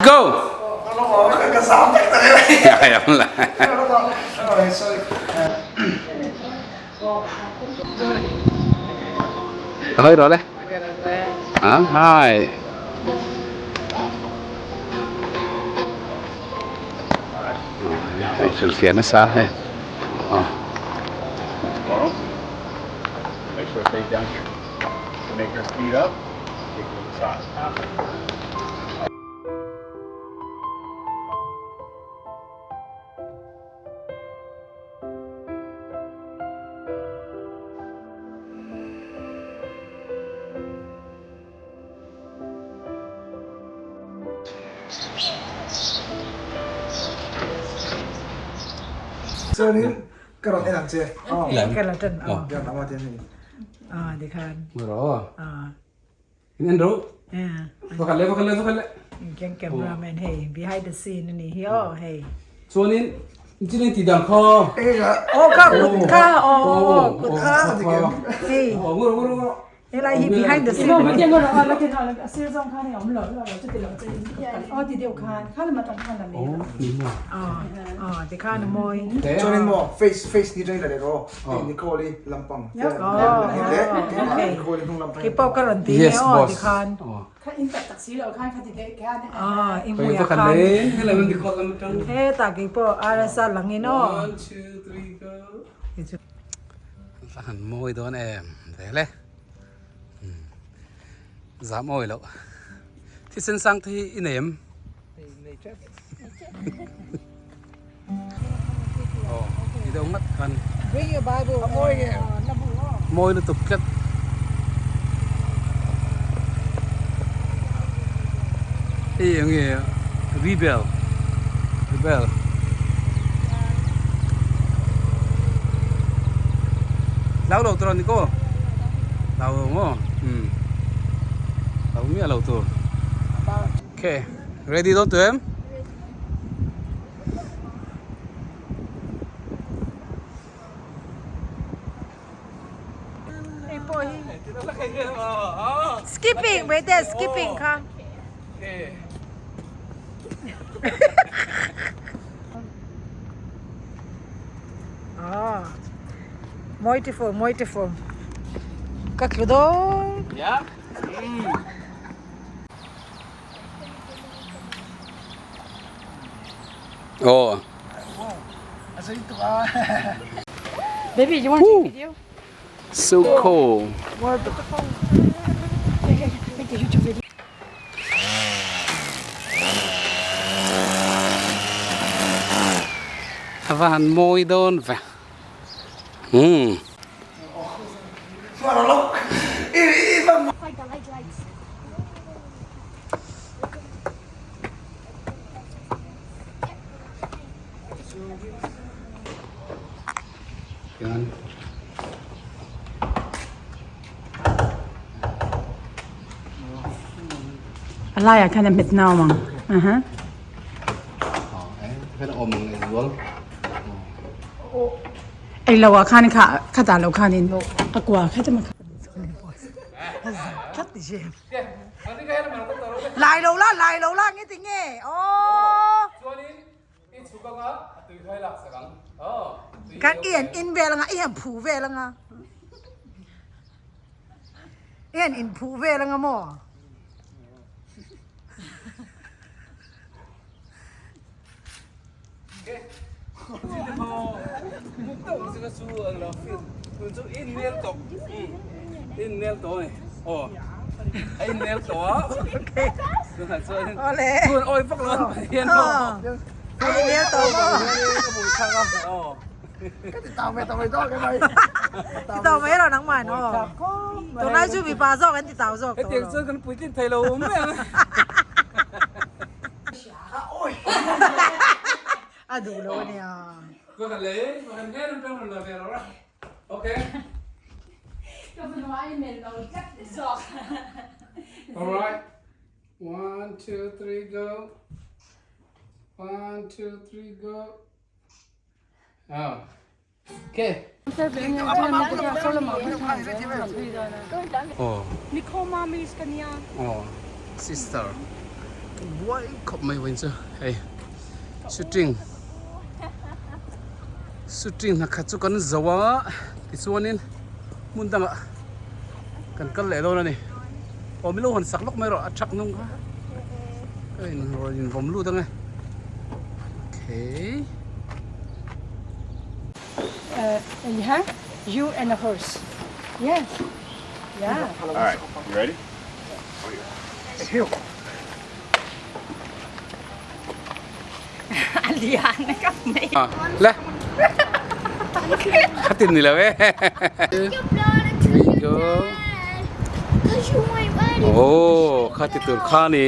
go. Hơi rồi đấy. À, hai. Hrilhfiah nasa hei. Chuanin ka rawn en ang che. Ka la tan aw. Aw tikhan. In en ro. Pakhat le pakhat le pakhat le. Kan cameraman hei behind the scene ani hi aw hei. Chuanin chin ti dang kho. Oh ka kut kha oh kut kha. Hei. Oh ngoro ngoro ngoro. Helai hi behind the scene. Mo tiang ngoro ala tin ala sir zong khan om lo lo chu ti lo chu o ti deuh khan kha ma tang khan la me. Oh ni mo. Oh oh ti khan moi. Chuanin mo face face ni tang la le ro. Nicole lampang. Oh okay. Kei pawh ka rawn ti nge aw ti khan. Kha in tak tak si lo khan kha ti deuh khan. Ah i hmuiah khan. Hetah kei pawh RSa langin aw. 1 2 3 go. Han mawi dawn em vel e. Zam awi loh. Thisen sang te hi i nei em? Nei tep. Aw i deuh ngat khan. Bring your bible. A mawi nge. Mawi lutuk tlat. Hei eng nge rebel rebel. Hlau lo tur a ni ko. Hlau lo maw? Umm. Hlau miah lo tur. Okay, ready dawn tu em? Hei pawh hi skipping mai te skipping kha. Ah, beautiful, beautiful. Ka tlu dawn. Yeah. Oh. Baby, you want to take video? So cool. More beautiful. Make a YouTube video. A va han mawi dawn ve. Umm. Yan. A laiah khan a hmet nau ang. Aha. Khan awm ang leh zual. Ei lo ah khan kha khatah lo khanin a kua kha te ma kha. Lai lo la lai lo la nge ti nge aw. I chhuk anga a tui khai lak sak ang. Aw. Kan i an in vel anga i han phu vel anga. I han in phu vel anga maw. Ti tau mai rawh nangmah in aw. Tunlai chu mipa zawk an ti tau zawk tawh lo. Hetiang chuan kan puitlin thei lo mai ang. A duh lo ania. Okay. Ka fanu ai men lo tlat zawk. Alright. 1 2 3 go. 1 2 3 go. Oh. Okay. Oh. Nicole mommy ka nia. Oh. Sister. Buai khawp mai vawiin chu hei shooting shooting hna khat chu kan zo a tichuanin hmun dangah kan kal leh dawn a ni aw milo han sak lawk mai rawh a thak hnung kha ka in rawn invawm lut ang e okay. And you have you and a horse yes yeah. Alright, you ready? Le khatin ni lo e we go oh khati tur kha ni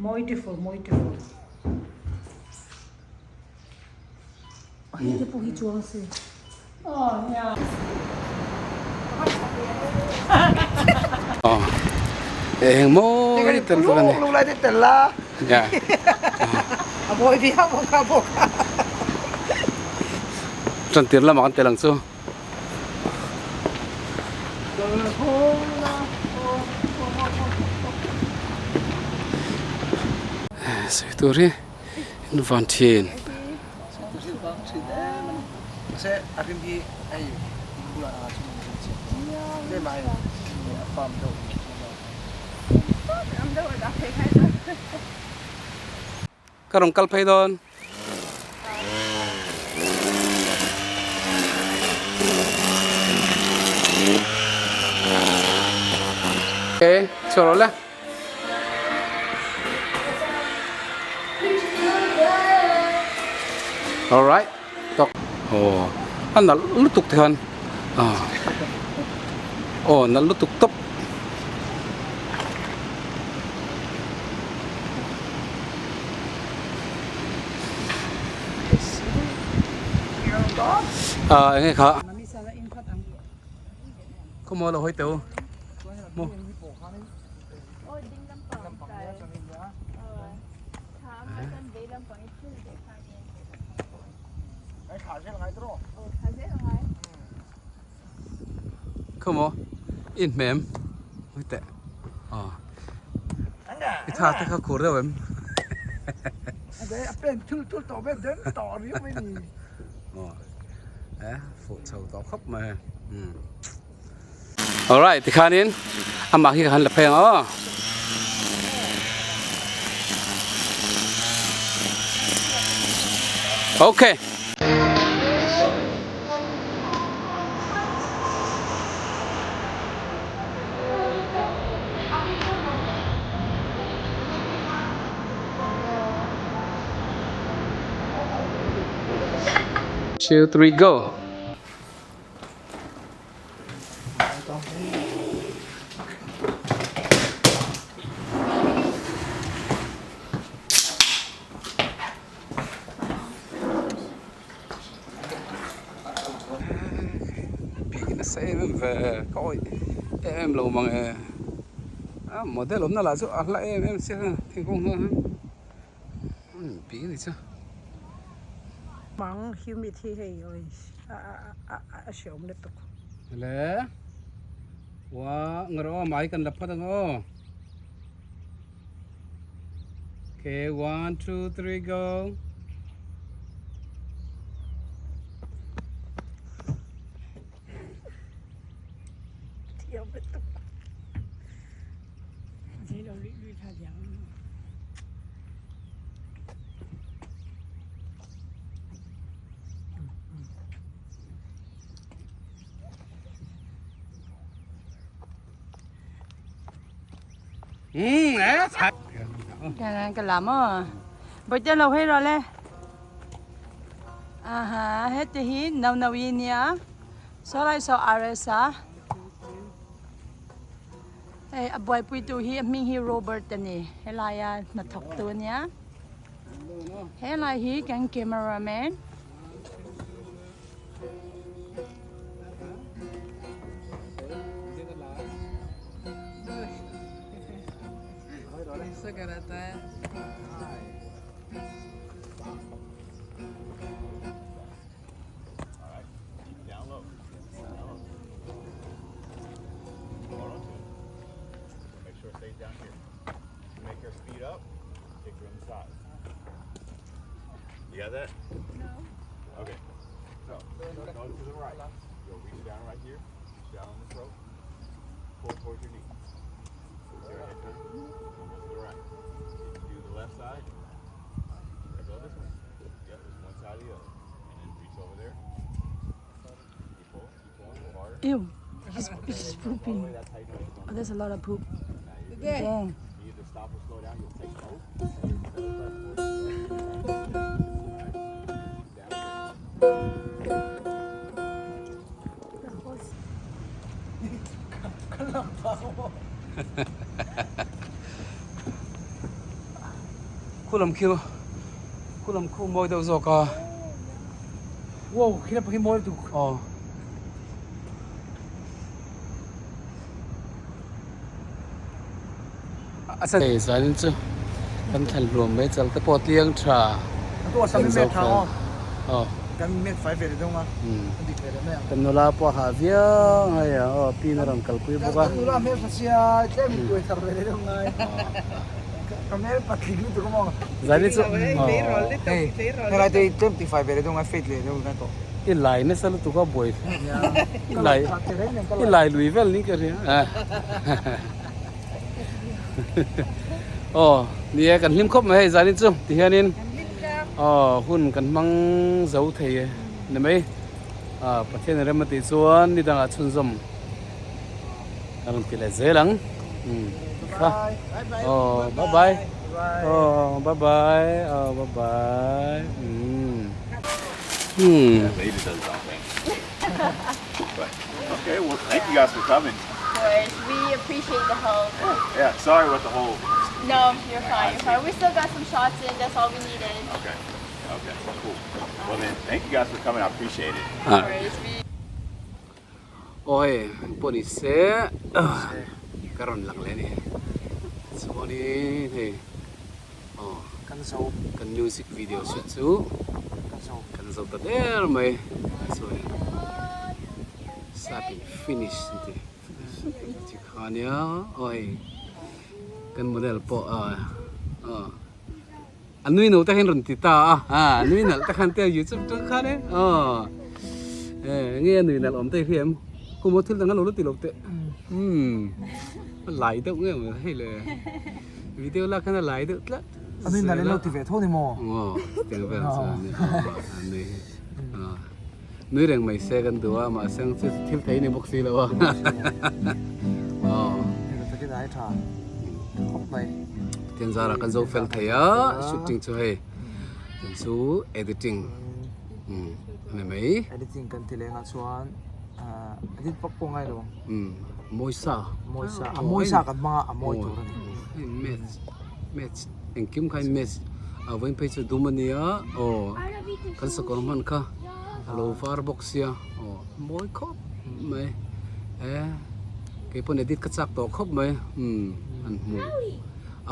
Beautiful, beautiful. Hei te pawh hi chuang se. Aw nia. Aw eng mawi tel vek a ni. Lu lai te tel la. Ya. A mawi viau bawk a bawk a. Tan tir lamah kan tel ang chu. Sawi tur hi in van thin. Ka rawn kal phei dawn. Okay, chhuah rawh le. Alright, tok. Oh, a nalh lutuk te khan. Ah. Oh, nalh lutuk tawp. Ah, enge kha. Khawmaw lo hawi teu. Maw. Khawmaw in hmem hawi teh aw i tha te kha khur deuh em aw e fuh chho tawh khawp mai umm. Alright tikhanin amah khi ka han la phei ang aw. Okay. Two, three, go. Bik nasa em em ve ka awih em em lo mang e a model awmna lah chu a hla em em sia thingkung hnuaiah hian bik a ni chu. Mang humid hi hei oi a a a hreawm lutuk. Le wa ngar aw mai kan la phawt ang aw. Okay, 1 2 3 go. Thiam lutuk. Zelo lui lui tha diang. Cái làm à bây giờ lâu hết rồi le à ha hết thì hi nâu nâu yên nhá so lại so RSA Hei a buaipuitu hi a hming hi Robert a ni helaia hnathawk tu ania helai hi kan camera man Ew, he's, he's pooping. Oh, there's a lot of poop. Dang. Khulam khi khulam khu mawi deuh zawk a. Wow, khi lam khi mawi lutuk. Aw. A chan hei zanin chu kan thlan hluam mai chal te pawh tliang tha. A tu a sam hi met tha aw. Aw. Kan met fai ve leh deuh a. A dik ve leh mai ang. Kan nula pawh a hah viau hei a aw pin a rawn kalpui bawk a. Kan nula hmel tha sia tlem in tuai thar ve leh deuh ngai. Ka hmel patling lutuk a maw. Zanin chu hei helai te hi tlem ti fai ve leh deuh ngai fade leh deuh ngai tawh. I lai nasa lutuk a buai i lai i lai lui vel ni ka hria. Aw ni e kan hlim khawp mai hei zanin chu ti hianin aw hun kan hmang zo thei e ni mai a Pathian in rem a tih chuan ni dangah chhunzawm a rawn ti leh zel ang umm kha aw bye bye aw bye bye aw bye bye umm umm. Okay, well, thank you guys for coming. Of course, we appreciate the help. Yeah, sorry about the whole. No, you're fine. You're fine. We still got some shots in. That's all we needed. Okay. Okay, cool. Well then, thank you guys for coming. I appreciate it. Of course, we. Aw hei pawh ni se ka rawn lang leh a ni chuanin hei aw kan zo kan music video shoot chu kan zo kan zo ta der mai chuanin sap in finish an ti chi kha ania aw hei kan model pawh a aw a nui no te hian rawn ti ta a a nui nalh te khan te youtube tang khan e aw e nge a nui nalh awm te hi hria em kum aw thil dang a lo la ti lo teh umm a lai deuh nge maw hei le video lak hian a lai deuh tlat a nui nalh in lo ti ve tho ni maw aw tiang vel chuan a nui a nui reng mai se kan duh a mahse ang chu thil thei ni bawk si lo a aw takin ai tha khawp mai Pathian zarah kan zo fel thei a shooting chu hei tun chu editing umm a ni mai editing kan ti leng ah chuan edit vak pawh ngai lo ang umm mawi sa mawi sa a mawi sa kan hmang a a mawi tur a ni hei match match engkim kha in match a vawiin phei chu dum a nia aw kan sakawr hman kha a lo var bawk sia aw mawi khawp mai e keipawn edit ka chak tawh khawp mai umm an hmuh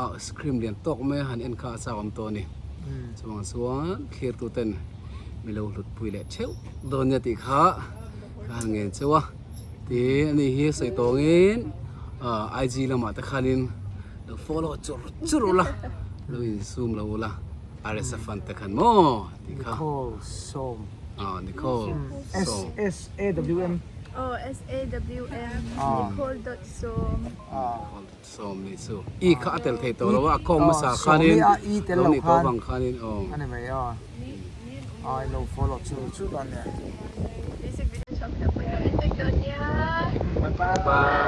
a screen lian tawk mai a han en kha a chak awm tawh a ni chuvang chuan thlir tu ten mi lo hlut pui leh theuh dawn nia tih kha ka han ngen cheu a tin ani hi sawi tawngin ah IG lamah te khanin lo follow chur chur ula lo insum lo ula RSF fan te khan maw tih kha Nicole Sawm ah Nicole Sawm S A W M Oh S A W M Nicole dot Sawm Nicole dot Sawm nih chu i kha a tel thei tawh lo a a kawng hmasa khanin lo nih tawh avang khanin aw ani mai a ai lo follow chu chu dan nia Music video chhuak hlauh pawh hi ka en vek dawn nia bye bye.